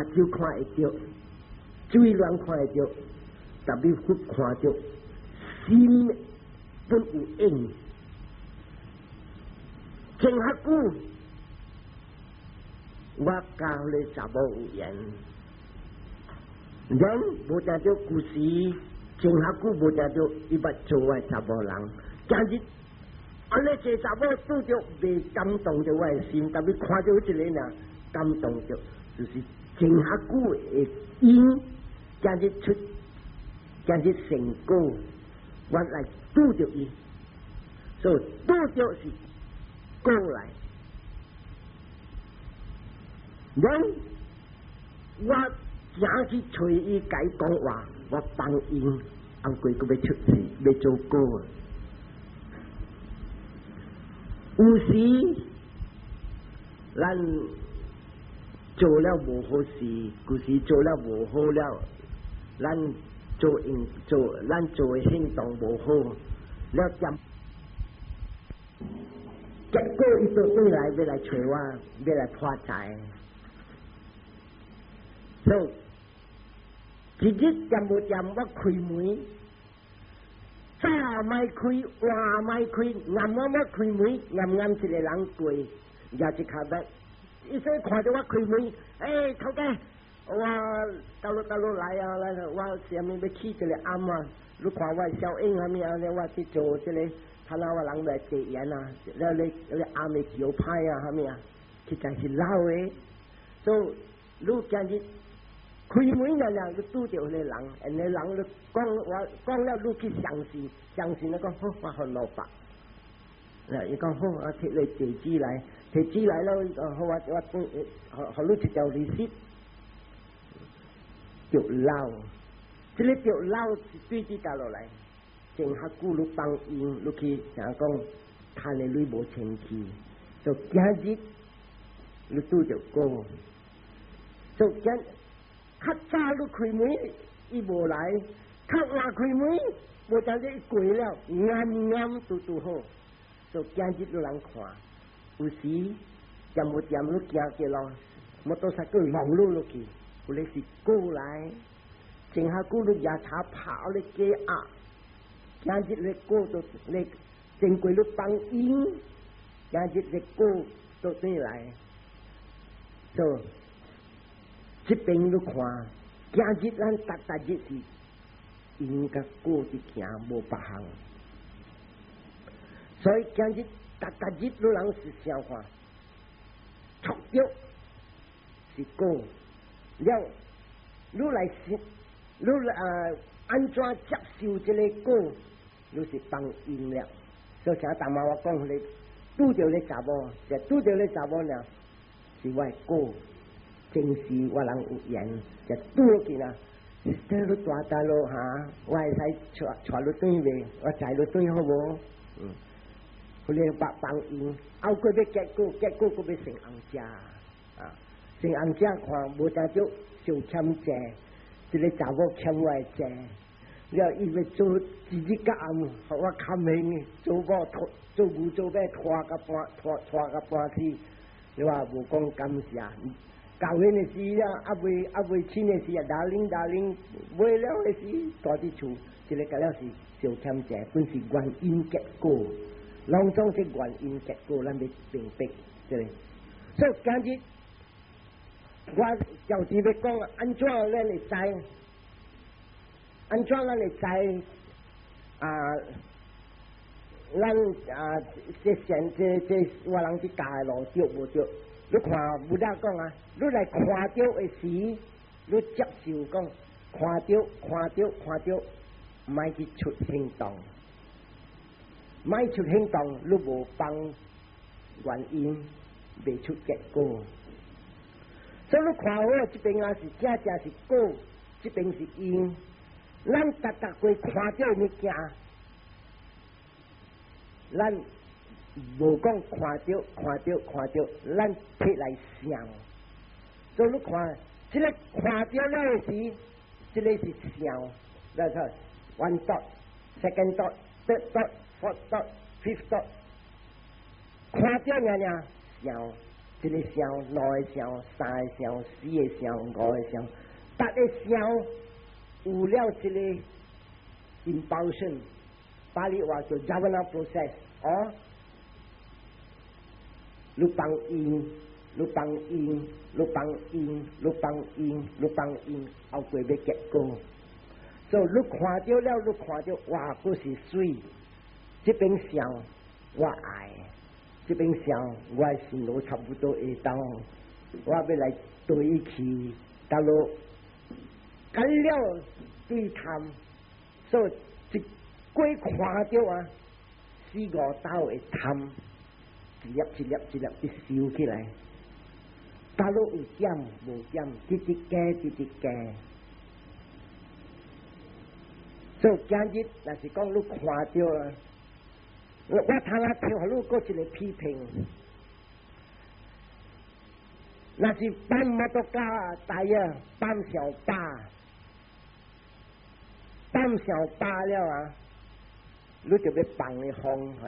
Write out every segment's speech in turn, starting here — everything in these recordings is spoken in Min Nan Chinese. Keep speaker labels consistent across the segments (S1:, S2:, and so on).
S1: 目睭看會著，水亂看會著，特別佛看著，心本有影。前較久，我佮彼個查某有緣，人無定著舊時，前較久無定著伊捌做我的查某人，今日按呢濟查某拄著袂感動著我的心，特別看著彼一个爾感動著，就是前較久的因，今日出，今日成果，我來拄著伊，所以拄著是果來。人我行去揣伊，共伊講話，我放因，後過閣欲出世，欲做果。有時咱做了無好事，有時做了無好了，咱做應做，咱做的行動無好，了兼結果伊就轉來欲來揣我，欲來破財。所以一日恬無恬，我開門，早莫開，晚莫開，暗暗我開門，暗暗一個人過，舉一跤物，伊說看著我開門，欸，頭家，我佗落佗落來啊，來，我啥物欲去一個庵啊，你看我小影啥物啊，我去做這個，睇下我人來結緣啊，了你你庵的招牌啊，啥物啊，實在是老的，所以你今日開門了了，你拄著彼個人，彼個人你講話講了，你去相信，相信你講好，我予600。嗱，伊講好，我提你地址來，提紙來了，伊講好，我我轉，予予你一條利息，著老，這个著老是對佇倒落來，前較久你放因，你去像講趁的鐳無清氣，就今日你拄著果，就今較早你開門，伊無來；較晚開門，無當這伊過了，啱啱拄拄好。就今日你人看，有時恬無恬你行過路，摩托車閣撞你落去，有咧是過來，前較久你舉柴跑咧過壓，今日咧果都咧經過你放因，今日咧果都轉來，所以這邊你看，今日咱逐逐日是因佮果佇行無別項。所以今日逐逐日你人是想看，觸著是果，了你來是，你來啊按怎接受這个果，你是放因了。所以像頭仔我講彼个拄著咧查某，就拄著咧查某呢，是我的果，前世我人有緣，就拄落去啦。這你大大咯哈，我會使帶帶你轉袂？我載你轉好無？嗯。彼个白放因，後過欲結果，結果閣欲生紅者啊！生紅者看無當著受欠債，這个查某欠我的債，了伊欲做一日到暗，予我堪恨，做某拖做牛做馬拖甲半拖拖甲半死，你話無講感謝。舊年的時啊，猶未親的時啊，darling darling，未了的時，蹛佇厝，這个甲了是受欠債，本是原因結果。攏總是原因結果，咱欲明白，對。所以今日我就是欲講，按怎咱會知？按怎咱會知？啊，咱啊，這善這這我人佇教的路對無對？你看佛講啊，你來看著的時，你接受講，看著看著看著，莫去出行動。莫出行動，你無放原因，袂出結果。所以你看好，這邊啊是正正是果，這邊是因。咱逐逐過看著物件，咱無講看著看著看著，咱提來想。所以你看，這个看著了的時，這个是想。來看，one thought, second thought, third thought, fourth thought, fifth thought，看著爾爾想，一個想，兩個想，三個想，四個想，五個想，逐個想有了這個 impulsion，巴利話叫 javana process，哦，你放因，你放因，你放因，你放因，你放因，後過欲結果。所以你看著了，你看著，哇，閣是媠，這邊想我愛，這邊想我的心路差不多會當，我欲來對去，到落，干了對貪，所以一過看著啊，四五道的貪，一粒一粒一粒一收起來，到落有減無減，直直加直直加。所以今日若是講你看著啊，我頭仔聽予你閣一個批評，若是放摩托卡大啊，放上飽，放上飽了啊，你就欲放伊風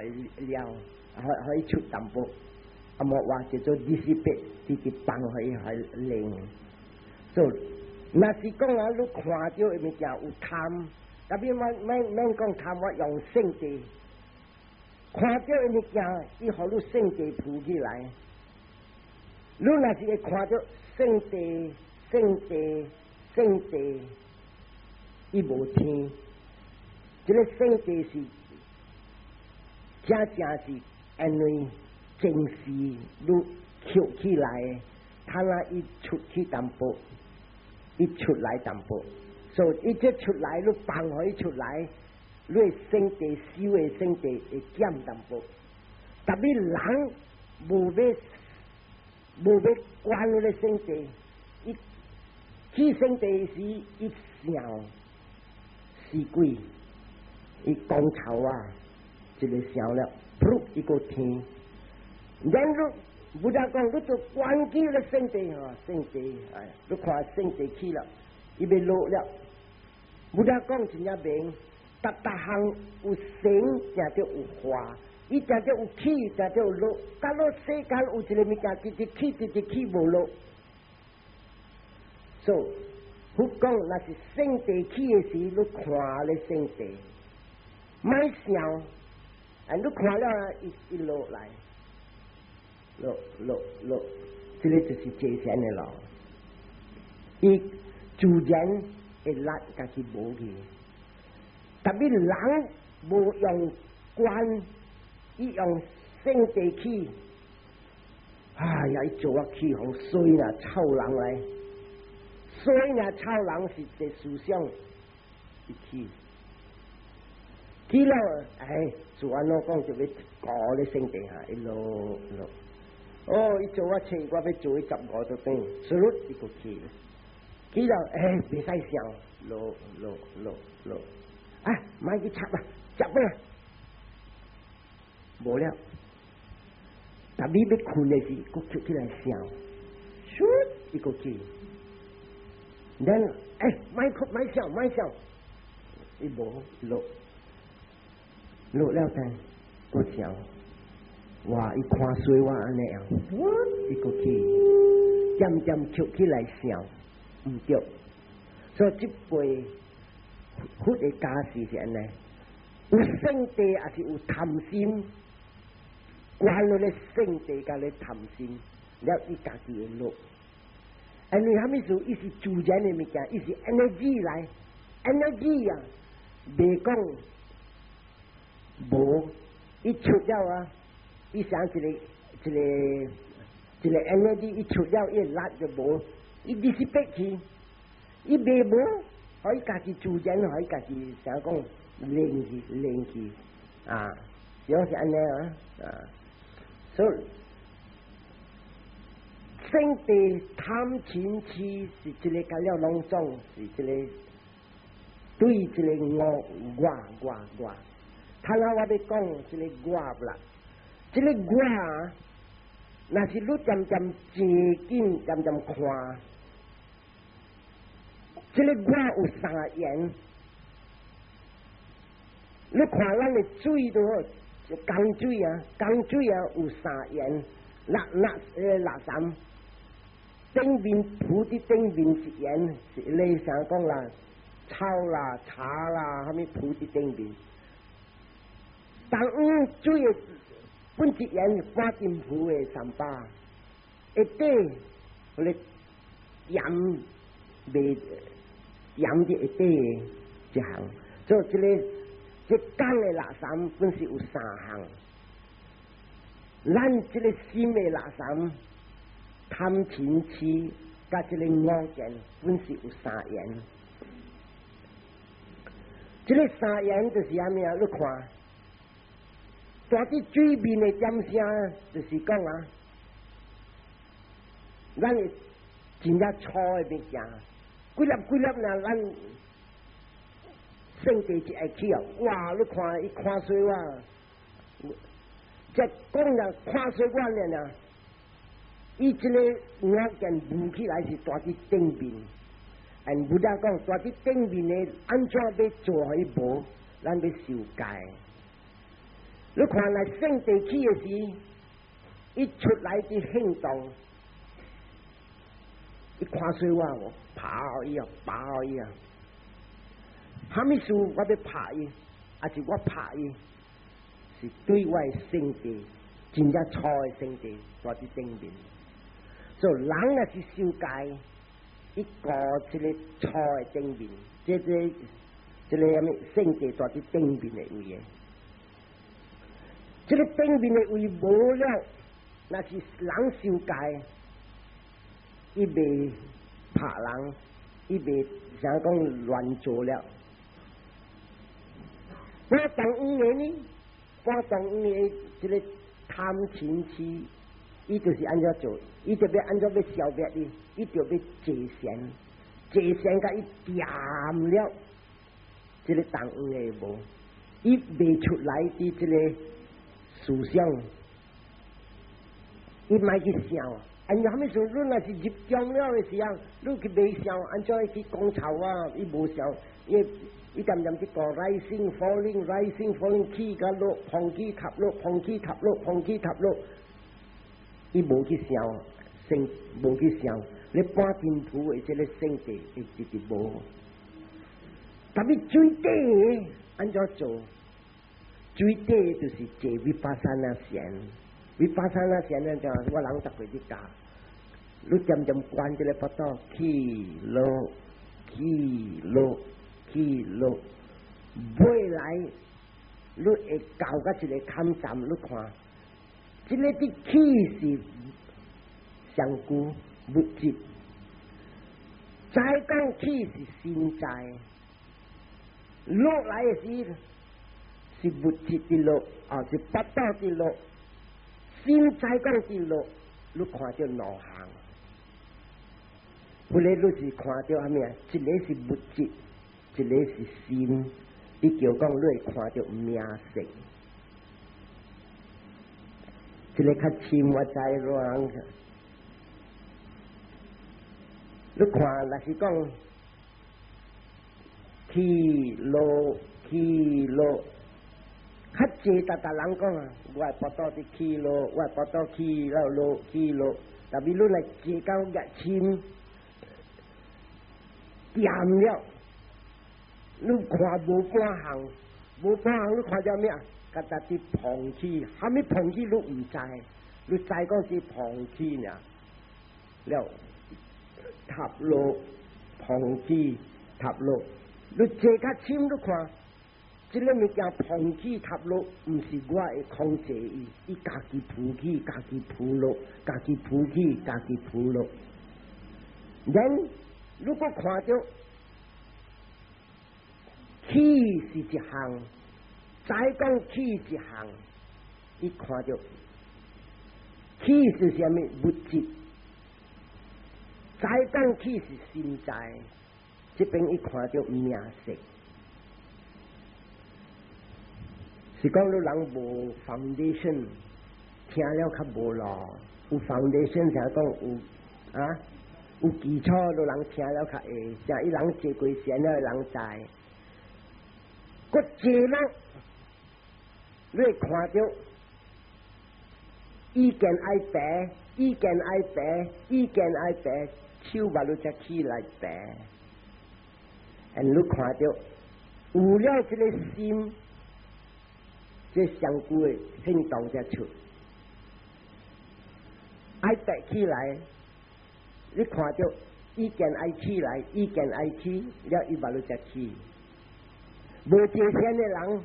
S1: 予伊了，予伊出淡薄，啊無話叫做 dissipate，直直放予伊予冷。所以若是講啊，你看著的物件有貪。特別免免講貪，我用勝地看著的物件，伊予你勝地浮起來。你若是會看著勝地、勝地、勝地，伊無天。這個勝地是正正是因為前世你抾起來，他那伊出去淡薄，伊出來淡薄。所以伊這出來，你放予伊出來，你的勝地修的勝地會減淡薄。特別人無欲管你的勝地，伊起勝地時，伊想死鬼，伊講臭啊，一個想了，噗，一個天。然後佛陀講，你就關機了勝地吼，勝地，哎，你看勝地起了，伊欲落了。佛陀講真正明，逐逐項有成，定著有化，伊定著有起，定著有落。假如世間有一個物件，直直起，直直起無落。所以佛講，若是勝地起的時，你看咧勝地，莫想，啊，你看了伊伊落來，落落落，這個就是坐禪的路。伊自然會力家己無去，特別人無用觀，伊用勝地起，哎呀！伊做啊起予衰啦，臭人來，衰啦，臭人是一個思想，伊起，起了，哎，自按怎講就欲顧咧勝地下，一路落，哦，伊做我揣我欲做伊15就轉，唰伊閣起。起了，哎，袂使想，落落落落，啊，莫去插啊，插啊，無了。但你欲睏的時，閣起起來想，唰，伊閣起。然哎，莫睏，莫想，莫想，伊無落，落了等，閣想，哇！伊看衰我按呢樣，伊閣起，漸漸抾起來想。毋對，所以這輩佛的教示是按呢，有勝地抑是有貪心，關了咧勝地佮咧貪心，了伊家己會落。因為啥物事？伊是自然的物件，伊是 energy 來，energy 啊，袂講無，伊出了啊，伊想一個一個一個 energy，伊出了伊力就無。伊 dissipate 去，伊袂無，予伊家己自然，予伊家己啥講練去練去，啊，就是按呢啊，啊，所以勝地貪嗔癡是這個甲了攏總是這個對這個我我我我，頭仔我欲講這個我啦，這個我，若是你漸漸靜緊，漸漸看。這個我有三緣，你看咱的水都好，江水啊，江水啊有三緣，六六六三頂面浮佇頂面一緣，是你想講啦，草啦、茶啦，啥物浮佇頂面。當水的本一緣是半斤浮的三百，下底彼个鹽袂鹽佇下底的一項，所以這个這講的垃圾本是有三項。咱這个心的垃圾，貪嗔痴，佮這个我見，本是有三緣。這个三緣就是啥物啊？你看，蹛佇水面的點聲，就是講啊，咱會真正粗的物件，幾粒幾粒呢？咱聖地一下去哦，哇！你看伊看衰我，這講人看衰我爾爾，伊這個我見浮起來是蹛佇頂面，按 Buddha 講蹛佇頂面的，按怎欲做予伊無？咱欲受戒。你看來聖地去的時，伊出來佇行動，伊看衰我，我拍伊啊，拍伊啊！啥物事我欲拍伊，抑是我拍伊，是對我的聖地真正粗的聖地蹛佇頂面。所以人若是受戒，伊過這个粗的頂面，這个啥物聖地蹛佇頂面的位的。這个頂面的位無了，若是人受戒，伊袂拍人，伊袂想講亂做了。半當的呢？半當的這个貪嗔痴，伊就是按怎做？伊就欲按怎欲消滅伊？伊就欲坐禪，坐禪共伊恬了，這个當的無，伊袂出來佇這个思想，伊莫去想。按怎啥物事？你若是入中了的時候，你去袂想，按怎去講臭啊？伊無想，伊伊漸漸去個 rising falling rising falling 起佮落，膨起塌落，膨起塌落，膨起塌落，伊無去想，生無去想，你半身浮的這个聖地會直直無。特別水底的按怎做？水底就是坐 vipassana 禪，vipassana 禪呢就我人逐過去教，你漸漸觀這个腹肚起落起落起落，尾來你會到佮一个坎站，你看，這个佇起是上具物質，再講起是心在，落來的時是物質佇落，啊是腹肚佇落，心在講佇落，你看著兩項，彼个你是看著啥物啊？一个是物質，一个是心，伊叫講你會看著名色，這个較深我知亂。你看，若是講起落起落，較濟逐逐人講啊，我的腹肚佇起落，我的腹肚起了落起落，特別你來坐到越深，恬了，你看無半項，無半項你看著咩啊？佮逐佇膨起，啥物膨起你毋知，你知講是膨起爾，了塌落膨起塌落，你坐較深你看。這个物件膨起塌落，毋是我會控制伊，伊家己浮起，家己浮落，家己浮起，家己浮落。人如果看著起是一項，再講起一項，伊看著起是啥物物質，再講起是心在，這邊伊看著名色。是講你人無 foundation，聽了較無路；有 foundation，就講有啊，有基礎，你人聽了較會。像伊人坐過禪了，人知。閣坐落，你會看著意見愛白，意見愛白，意見愛白，手目汝才起來白。And 你看著有了這個心，這身軀的行動才出。愛白起來，你看著意見愛起來，意見愛起，了伊目汝才起。無坐禪的人，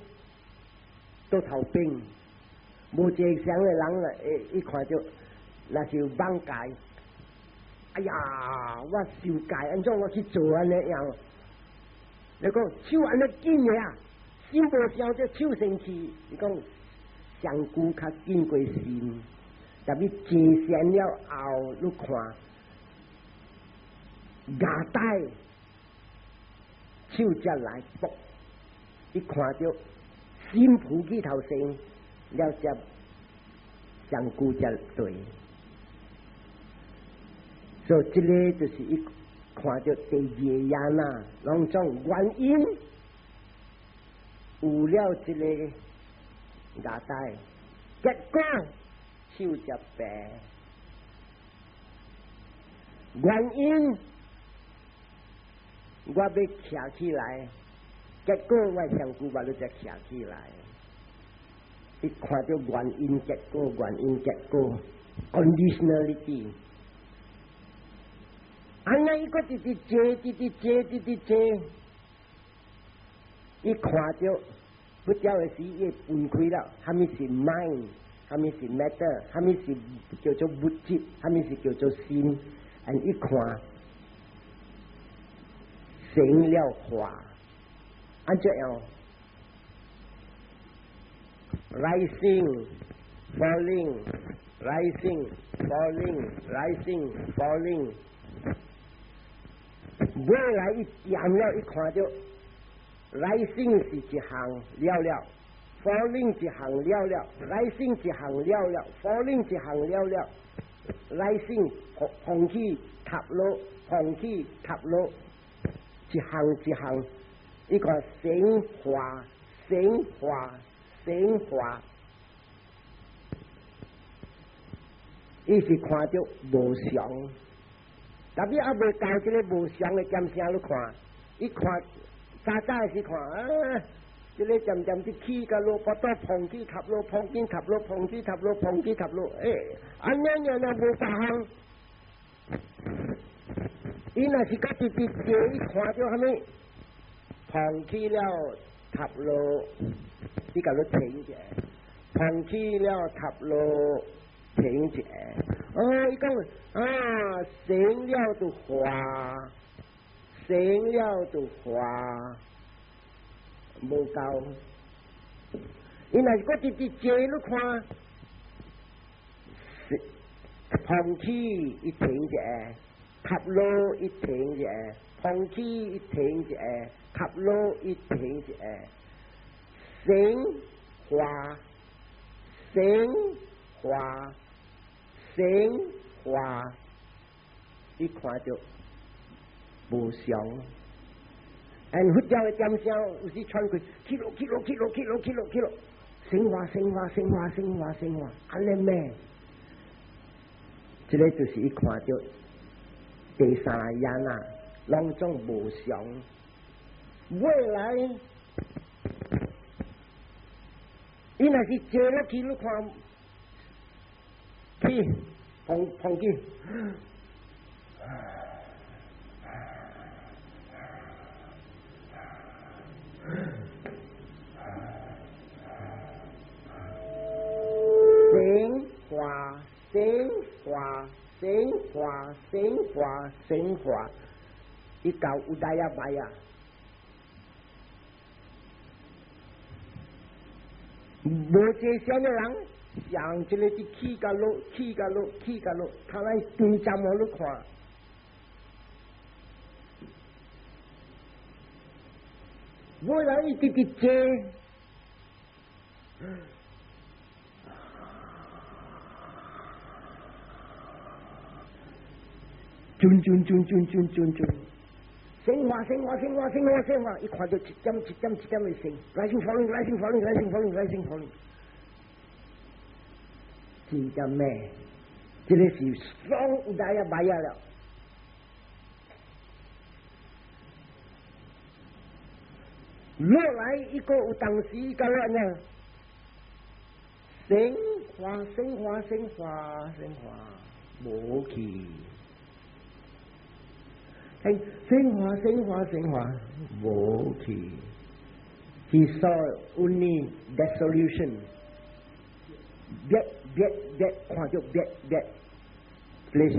S1: 都頭頂。無坐禪的人啊，伊看著若是有妄戒，哎呀，我受戒，按怎我去做按呢樣？你講手按呢緊的啊，心無想就手生氣。你講身軀較緊過心，特別坐禪了後，你看牙帶手才來搏，伊看著心浮起頭先。了才身軀才對，所以這个就是伊看著第二個 yana，攏總原因有了這个牙帶，結果手才白。原因我欲徛起來，結果我身軀嘛，你才徛起來。伊看著原因結果，原因結果，conditionality。按呢伊閣直直坐，直直坐，直直坐。伊看著不曉的時，伊分開了，啥物是 mind，啥物是 matter，啥物是叫做物質，啥物是叫做心。And 伊看成了化，按怎樣？Rising, falling, rising, falling, rising, falling。尾來伊掂了，伊看著 rising 是一項了了，falling 一項了了，rising 一項了了，falling 一項了了，rising 膨起塌落，膨起塌落，一項一項，伊看生化生化。生化，伊是看著無常，特別猶未到這个無常的點聲你看，伊看早早的時看啊，這个漸漸的起佮落，腹肚膨起塌落，膨起塌落，膨起塌落，膨起塌落，欸，按呢爾爾無別項。伊若是閣直直坐，伊看著啥物？膨起了塌落。你共你停者，膨起了塌落停者。哦，伊講啊，生了就化，生了就化，無夠。伊若是閣直直坐，你看，膨起伊停者，塌落伊停者，膨起伊停者，塌落伊停者。生化，生化，生化，伊看著無常。And 佛教的點聲有時傳開，起落起落起落起落起落起落，生化生化生化生化生化，按呢咩？這个就是伊看著第三 yana，攏總無常。未來。伊若是坐落去，你看，去碰碰見，生化生化生化生化生化，伊到 udayabbaya。無坐禪的人，像這个伫起佮落，起佮落，起佮落，他來對站予你看。尾來伊直直坐，轉轉轉轉轉轉轉，生化生化生化生化生化，伊看著一點一點一點的升，rising falling rising falling rising falling rising falling，真正咩？這個是雙 udayabbaya 了。落來一個有當時甲咱呢，生化生化生化生化無去，聽生化生化生化無去。He saw only dissolution，滅滅滅，看著滅滅，這是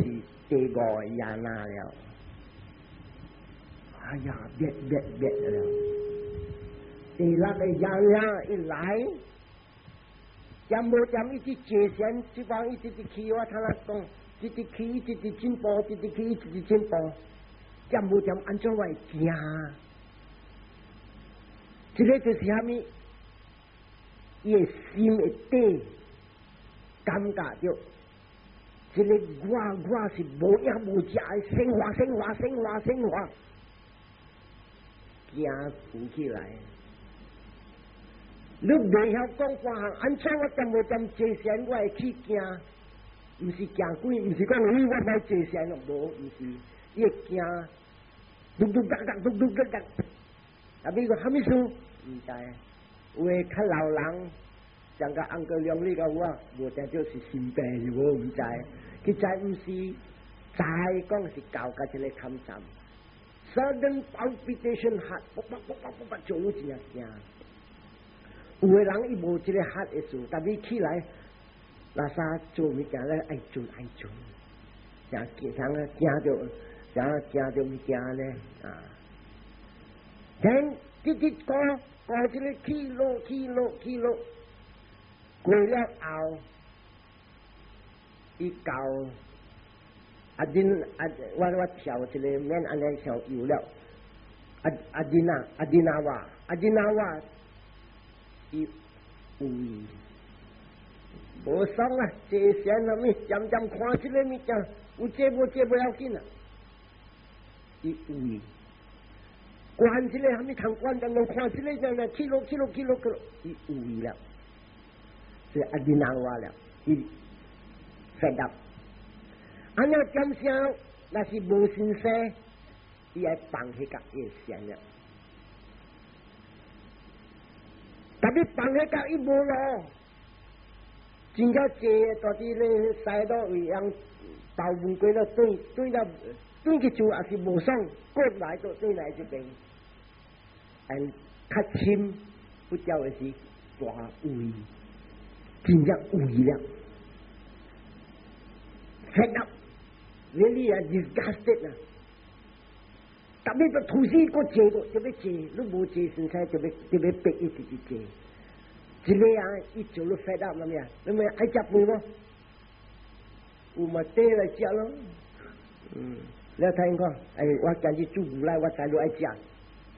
S1: 第五犒那了。哎呀，滅滅滅了。第六個犒那一來，漸無漸一直坐禪，這幫一直直去，我聽他講，一直去，一直直進步，一直去，一直直進步，漸無漸按怎會驚？這個就是蝦米？伊的心會底感覺著，這個我是無影無跡的生化生化生化生化，驚浮起來。你袂曉講話，按怎我漸無漸坐禪，我會去驚，毋是驚鬼，毋是講咦我欲坐禪，無，毋是，伊會驚，嘟嘟哒哒，嘟嘟哒哒，啊，比如講蝦米事？毋知，有的較老人，像個安哥良你甲我，無定著是心病是無？毋知，佢知毋是，知講是到甲這個坎站，sudden palpitation heart，卜卜卜卜卜卜做你真正驚。有的人伊無這個 heart 的事，但伊起來，垃圾做物件咧愛做愛做，誠驚，驚著，誠驚著物件咧啊！then 直直過過這個起落起落起落，過了後，伊到阿陣阿我我跳一個免按呢跳有了，阿阿陣啊阿陣阿話阿陣阿話。伊有無爽啊！坐禪啊物，漸漸看這個物件，有這無這不要緊啊！伊有觀這個蝦米通觀，當當看這個這樣起落起落起落起落，伊有了，是阿陣阿話了，伊 fed up。按呢點聲，若是無先生，伊愛放彼個伊禪了。特別放彼個伊無路，真正坐到佇咧西路位用頭問過了，轉轉了轉去厝也是無爽，過來就轉來這邊，and 較深不曉的是大畏，真正畏了，fed up，really 啊 disgusted 啊！特別就吐死個坐個，就欲坐，你無坐先生就欲就欲逼伊直直坐。一個人伊做了 fed up 了咩？你咪愛食飯無？有嘛綴來食咯。嗯，你聽講，哎，我今日煮牛奶，我知你愛食。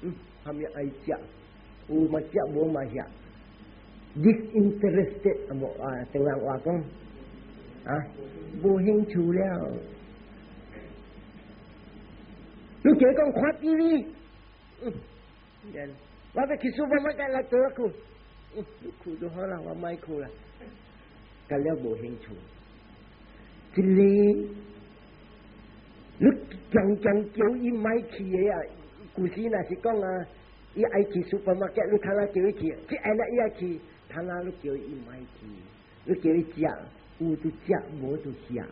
S1: 嗯，蝦米愛食？有嘛食，無嘛食。Disinterested 無啊？台灣話講啊，無興趣了。你叫講看 TV，嗯，我欲去 supermarket 來倒去，嗯，你去就好啦，我莫去啦，甲了無興趣。這個你強強叫伊莫去的啊，舊時若是講啊，伊愛去 supermarket，你睇下叫伊去，這下日伊愛去，睇下你叫伊莫去，你叫伊食，有就食，無就食，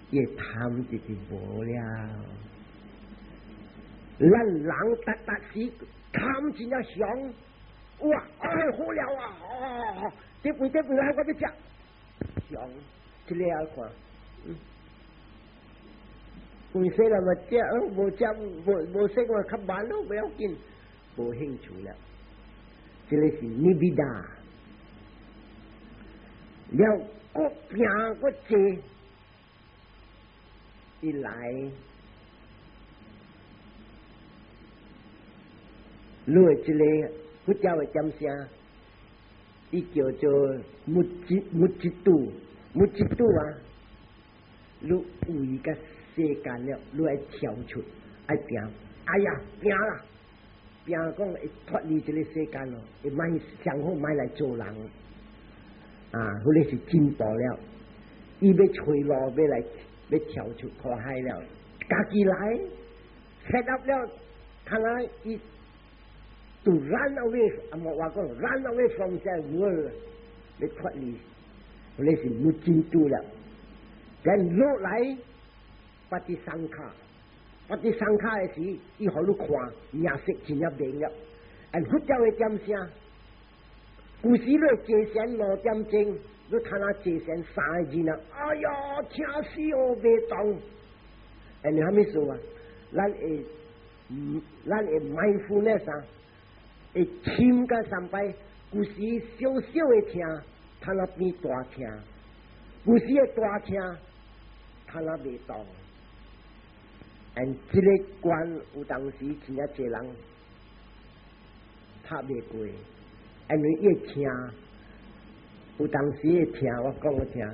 S1: 伊貪就是無了。咱人逐逐時貪真正凶，哇！哎，好了啊！哦，這份這份來我欲食，凶，這個愛看，嗯，飯洗了嘛食，無食無無洗嘛較慢咯，不要緊，無興趣了。這個是 nibbida，了閣拼閣坐，伊來。你的這個佛教的點聲，伊叫做無執無執度，無執度啊！你為個世間了，你愛跳出，愛拼，哎呀，拼啦！拼講會脫離這個世間咯，會莫想好莫來做人。啊，彼個是進步了，伊欲揣路欲來欲跳出苦海了，家己來 set up 了，看來伊 to run away，啊無話講 run away from the world，欲脫離，彼個是無進度了，then 落來 patisankha，patisankha 的時，伊予你看，顏色真正明了，and 佛教的點聲。有時你坐禪2點鐘，你睇下坐禪3個字啊！哎呀，聽死哦，袂動。and 啥物事啊？咱會 mindfulness 啊，會深甲三擺。有時小小的聽，睇下變大聽；有時會大聽，睇下袂動。and 這個關有當時真正濟人拍袂過。因為伊會聽，有當時會聽，我講我聽。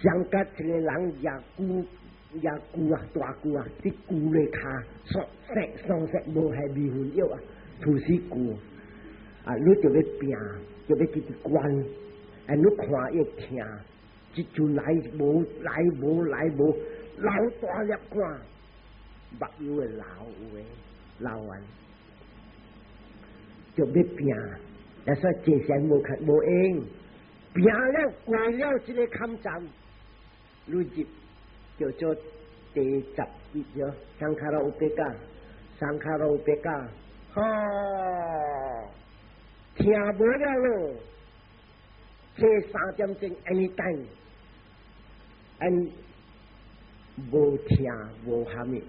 S1: 上甲一個人舉龜舉龜啊，大龜啊，佇龜咧跤，索色喪色無下迷魂藥啊，吐死龜啊！你就欲拚，就欲直直關，啊！你看伊會聽，這陣來無來無來無，流大粒汗，目油會流有的流完。就欲拚，也說坐禪無較無用，拚了過了這個坎站，你入叫做第11條，sankhara upekkha，sankhara upekkha，吼，聽無了咯，這3點鐘 anytime，and 無聽無蝦米。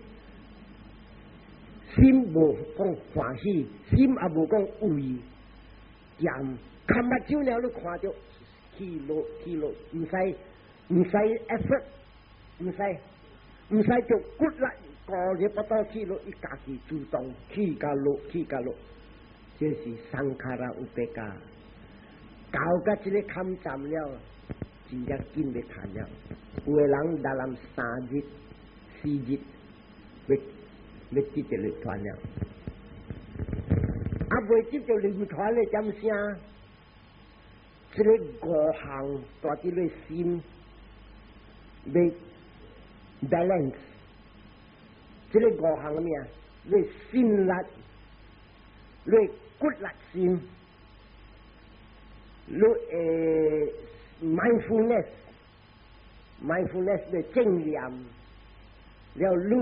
S1: 心無講歡喜，心也無講畏，恬，看目睭了，你看著起落起落，毋使 effort，毋使就骨力過日不到起落，伊家己主動起共落起共落，這是 sankhara upekkha。到甲這個坎站了，真正緊欲趁了。有的人dalam 3日、4日，欲得著涅槃了。啊，未得著涅槃的點聲？這個五項帶佇你心欲 balance，這個五項咩啊？你心力，你骨力心，你 mindfulness，mindfulness 的正念，了你會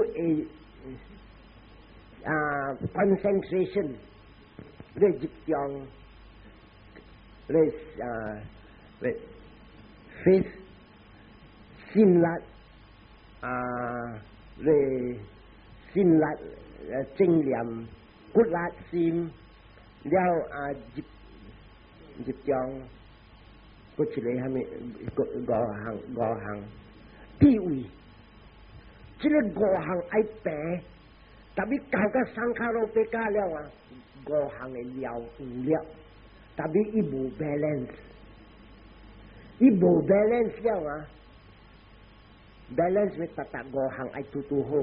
S1: 啊 concentration，你集中，你啊你 faith 信力啊，你信力正念骨力心，了啊集集中，閣一個蝦米五項五項智慧，這個五項愛平，特別到甲 sankhara upekkha 了啊，五項的了有了，特別伊無 balance，伊無 balance 了啊，balance 欲達達五項愛拄拄好，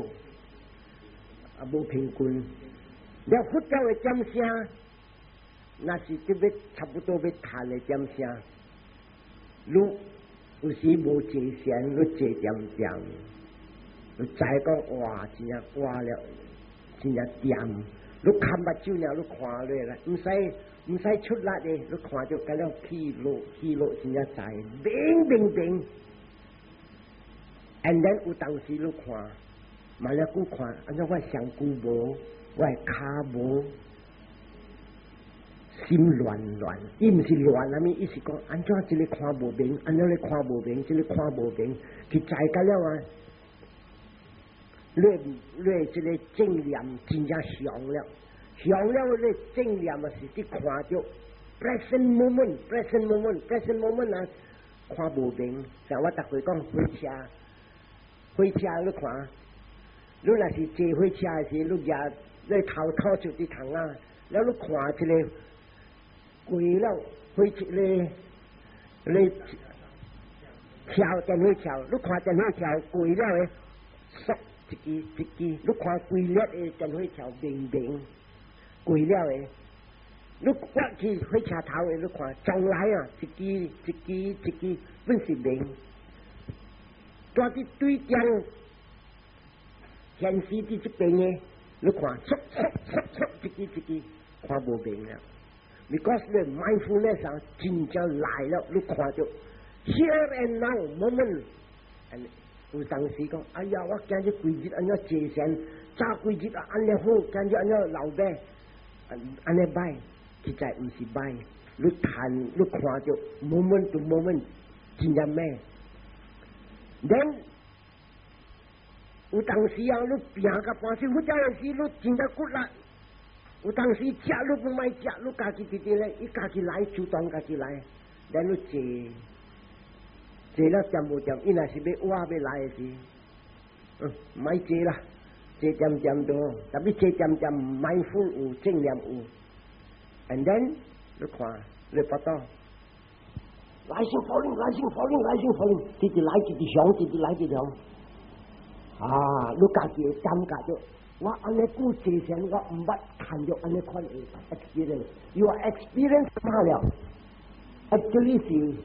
S1: 啊無平均，了佛教的點聲，若是得欲差不多欲談的點聲，你有時無坐禪，你坐恬恬，你知講哇，真正哇了，真正恬。你看目睭爾，你看落來，毋使出力的，你看著甲了起落起落，真正知明明明。And then 有當時你看，嘛了久看，按怎我身軀無，我的跤無，心亂亂，伊毋是亂啥物，伊是講按怎這个看無明，按怎咧看無明，這个看無明，去知甲了啊！你這个正念真正強了，強了你正念啊是佇看著 present moment，present moment，present moment 啊，看無明。像我逐回講火車，火車你看，你若是坐火車的時，你舉你頭套出佇窗仔，了你看這个過了火車咧，你橋電火橋，你看電火橋過了的，縮一支一支，你看規列的電火橋明明過了的，你我去火車頭的，你看，從來啊，一支一支一支，本是明。蹛佇對中現時佇這邊的，你看，嗖嗖嗖嗖，一支一支，看無明了。Because 你 mindfulness 啊，真正來了，你看著 here and now moment。有當時講，哎呀，我今日規日按怎坐禪，早規日啊按呢好，今日按怎老尾，按呢歹，實在毋是歹。你談，你看著 moment to moment，真正美。Then 有當時啊，你拼甲半死，或者是你真正骨力。有當時食你不愛食，你家己直直咧，伊家己來，主動家己來，then 你坐坐了掂無掂，伊若是欲活欲來的時，嗯，莫坐啦，坐恬恬多，特別坐恬恬，mindful 有正念有，and then 你看你腹肚。Rising falling rising falling rising falling，直直來直直響，直直來直響。啊，你家己會感覺著，我按呢久坐禪，我毋捌看著按呢款的 experience。Your experience 嘛了，actually 是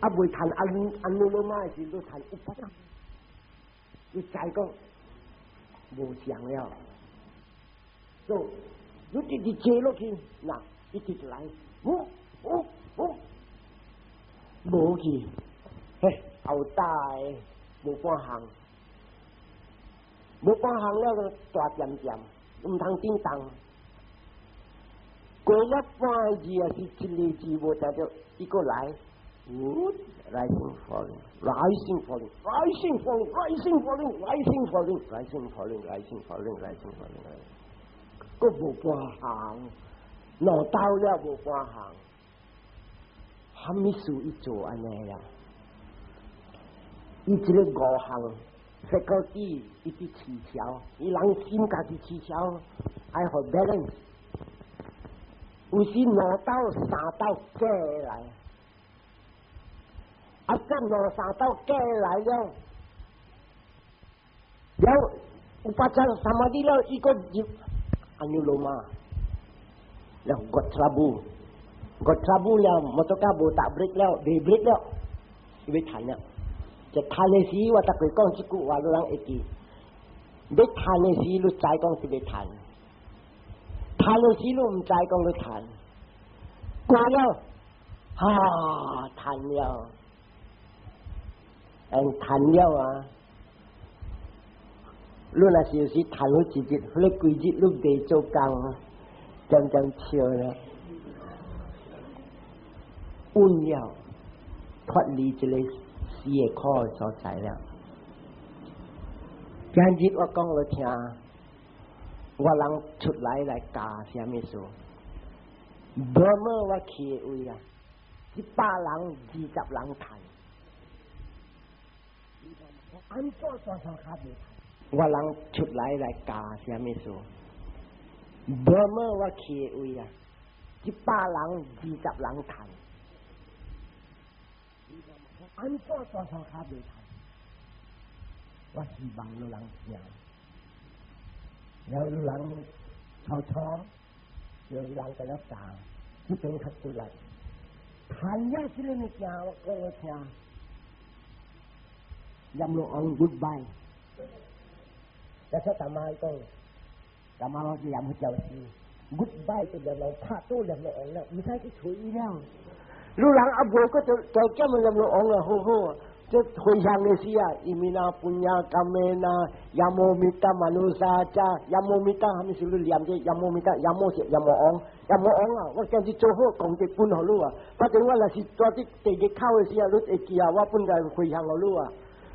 S1: 啊未談 anuloma 的時，你談 upacara。你知講無相了，所以你直直坐落去，嗱，一直來，嗚嗚嗚。無去，嘿，後大無半項，無半項了個大恬恬，毋通叮當。過了半個字也是一個字無聽著，伊閣來，rising falling rising falling rising falling rising falling rising falling rising falling rising falling rising falling，閣無半項，兩道了無半項。啥物事伊做按呢啦？伊這個五項 faculty 伊佇飼調，伊人心家己飼調，愛予 balance。有時兩道三道加來，啊，這兩三道加來了，了 upacara samadhi 了，伊閣入 anuloma，了 got trouble。got trouble 了，摩托車無踏 brake 了，未 brake 了，伊欲彈了。就彈的時，我逐擺講這句話，你人會記。欲彈的時，你知講是欲彈；彈的時，你毋知講欲彈。過了，哈，彈了，嗯，彈了啊！你若是有時彈好一日，彼個規日你袂做工，漸漸笑了。穩了，脫離這個死的苦的所在了。今日我講予聽，我人出來來教啥物事？無麼我去的位啊，100人20人趁。按怎大山跤袂趁？我人出來來教啥物事？無麼我去的位啊，100人20人趁。按怎大山跤袂趁？我希望有人聽，了有人吵吵，有人共我教，這邊較出來。趁了這個物件，我講予聽。閻羅王 goodbye，一出大媽講，大媽我是閻佛教師，goodbye 就閻羅拍倒閻羅王了，毋使去揣伊了。你人啊無閣就就叫閻羅王啊，好好啊。這回向的時啊，imina puñña kammena yamo mitta manussa ca yamo mitta，啥物事你念這 yamo mitta，yamo 是閻羅王，閻羅王啊，我今日做好功德分予你啊。反正我若是蹛佇地獄口的時啊，你會記啊，我本來回向予你啊。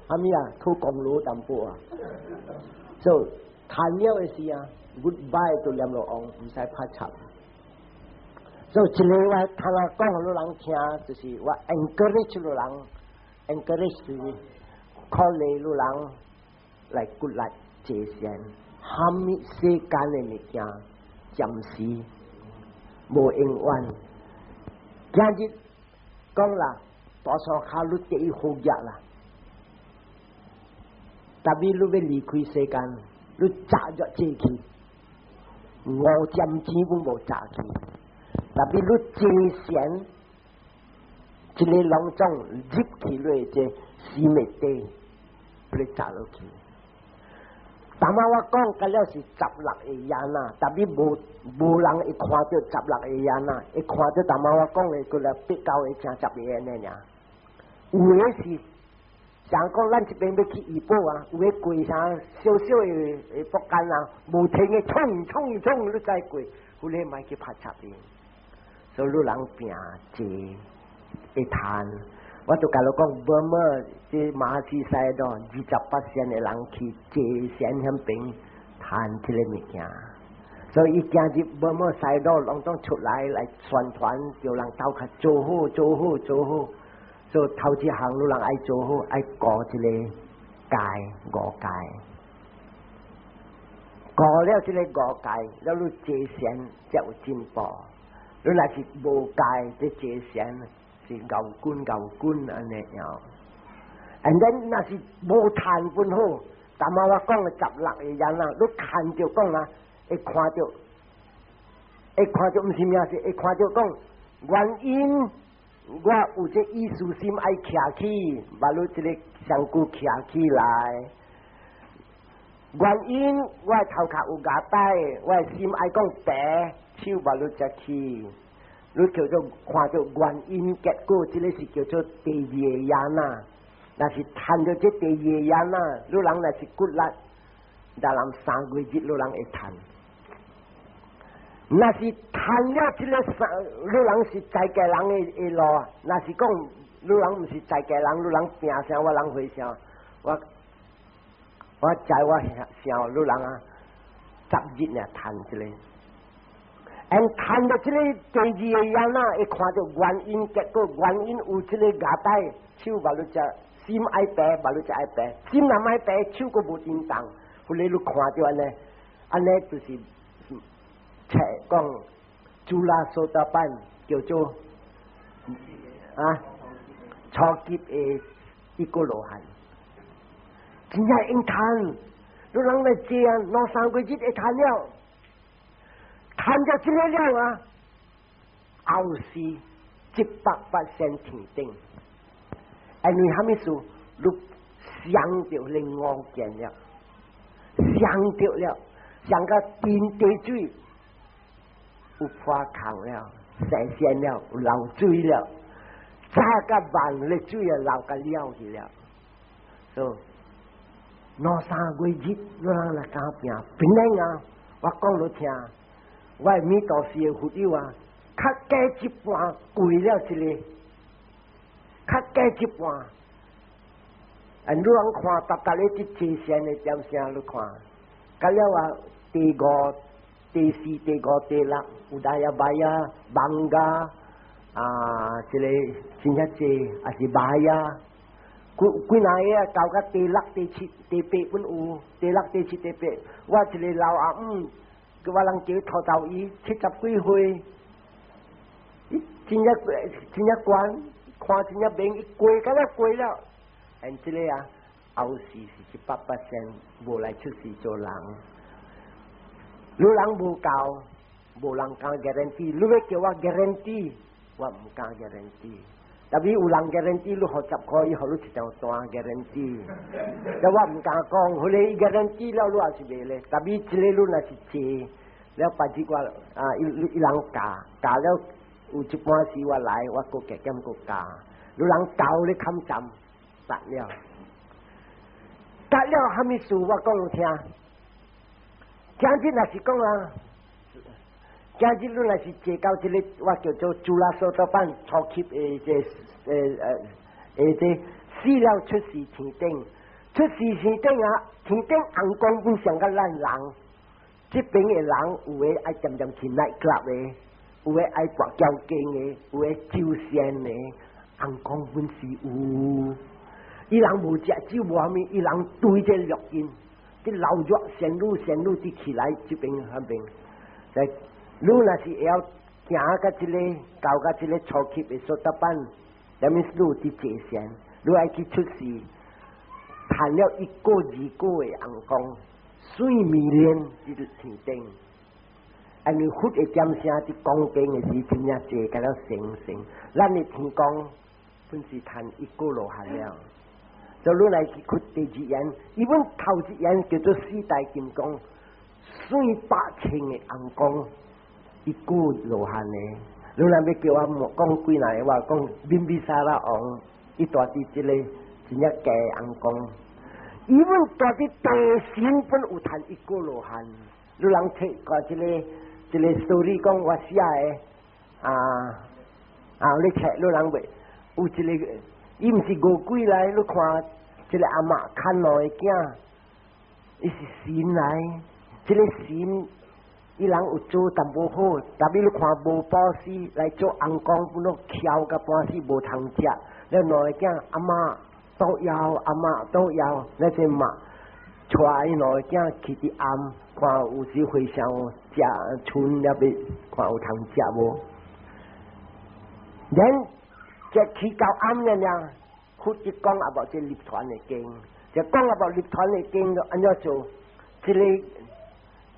S1: 啥物啊？討功勞淡薄啊。所以趁了的時啊，goodbye 就閻羅王，毋使拍插。所以這個我頭仔講予你人聽，就是我 encourage 你人。encourage 就是鼓勵你人來骨力坐禪，啥物世間的物件暫時無永遠。今日講啦，大山跤你得伊好額啦，特別你欲離開世間，你早就坐去，5針錢攏無早去。特別你坐禪，這個攏總入去落這四滅諦，你砸落去。頭仔我講甲了是十六個 yana，特別無人會看著十六個 yana，會看著頭仔我講的，閣來八九個成十個按呢爾。有的是像講咱這邊欲去怡保啊，有的過啥小小的的木間啊，無停的衝衝衝，你再過，彼個莫去拍插伊。所以你人拚坐會趁，我就共你講，無麼這馬來西亞28%的人去坐禪遐邊趁這個物件，所以伊行入無麼西路，攏總出來來宣傳，叫人鬥較做好做好做好。所以頭一項，你人愛做好，愛過這個戒五戒，過了這個五戒，了你坐禪才有進步。你若是無戒，這坐禪是牛滾牛滾按呢樣。And then 若是無趁本好，頭仔我講的十六個人啊，你看著講啊，會看著，會看著毋是名是會看著講原因。我有這意思心愛徛起，把你這個身軀徛起來。原因我頭殼有牙帶，我心愛講白，手把你才起。你叫做看著原因結果，這個是叫做第二個 yana。若是趁著這第二個 yana，你人若是骨力，若人3個月日，你人會趁。若是趁了這個三，你人是在家人的路啊。若是講你人毋是在家人，你人拚啥，我人會啥？我知我想你人啊，10日爾趁這個，and 趁著這個第二個 yana，會看著原因結果，原因有這個牙帶，手把你只心愛白，把你只愛白，心若愛白，手閣無振動，後來你看著按呢，按呢就是。冊講主羅蘇達班叫做啊初級的一個羅漢，真正用趁，你人來坐啊，兩三個月會趁了，趁著這個了啊，後世100%天頂，因為啥物事，你想著恁五見了，想著了，想個天地水。有破空了，生鮮了，有流水了，早甲晚咧水啊流甲了去了，所以兩三個月日，你人來敢拚，平安啊！我講你聽，我的彌陀寺的佛友啊，較加一半過了一個，較加一半。啊，你人看，逐逐咧佇坐禪的點聲，你看，到了啊，第五、第四、第五、第六，udayabbaya、bhanga 啊，這個真正濟，也是 bhaya，幾幾若個啊，到甲第六、第七、第八阮有，第六、第七、第八，我一個老阿姆，我人叫塗豆伊，70幾歲，伊真正真正懸，看真正明，伊過甲了過了，and 這個啊，後世是100%無來出世做人。你人無夠，無人敢 guarantee。你欲叫我 guarantee，我毋敢 guarantee。特別有人 guarantee，你予10塊，伊予你一張單 guarantee。但我毋敢講，彼個 guarantee 了，你也是袂咧。特別這個你若是坐，了別日我啊，伊伊人教教了，有一半時我來，我閣加減閣教。你人教你堪站，達了，達了，蝦米事我講你聽。今日若是講啊，今日你若是坐到這個，我叫做主羅蘇達班初級的這這死了出世天頂，出世天頂啊，天頂紅光本上較咱人，這邊的人有的愛恬恬去 night club 的，有的愛跋筊經的，有的酒仙的，紅光本是有，伊人無食酒無蝦米，伊人對這六根。啲老弱仙女仙女啲起來這邊那邊，在你若是會曉行到這個到到這個初級的蘇達班，that means 你有佇坐禪，你愛去出世，趁了一個二個的紅光，水迷戀佇天頂。因為佛的點聲佇講經的時，真正濟甲了成聖。咱的天公本是趁一果羅漢了。就你來去看第二眼，伊本頭一眼叫做四大金剛，四百千个尪公一果羅漢的。你若欲叫我講幾若個話，講賓比薩拉王，伊蹛佇這个真正假尪公，伊本蹛佇地神本有趁一果羅漢。你人睇過這个這个 story 講我寫的啊啊！你睇你人袂有一个，伊毋是餓鬼來，你看這个阿嬤牽兩個囝，伊是神來，這个神伊人有做淡薄好，特別你看無布施來做尪公，本攏徛甲半死無通食，了兩个囝阿嬤都要，阿嬤都要，那隻媽帶伊兩個囝去佇暗，看有時和尚食賰了欲看有通食無？咱這去到暗了了，佛一講啊無這涅槃的經，就講啊無涅槃的經，就按怎做？這个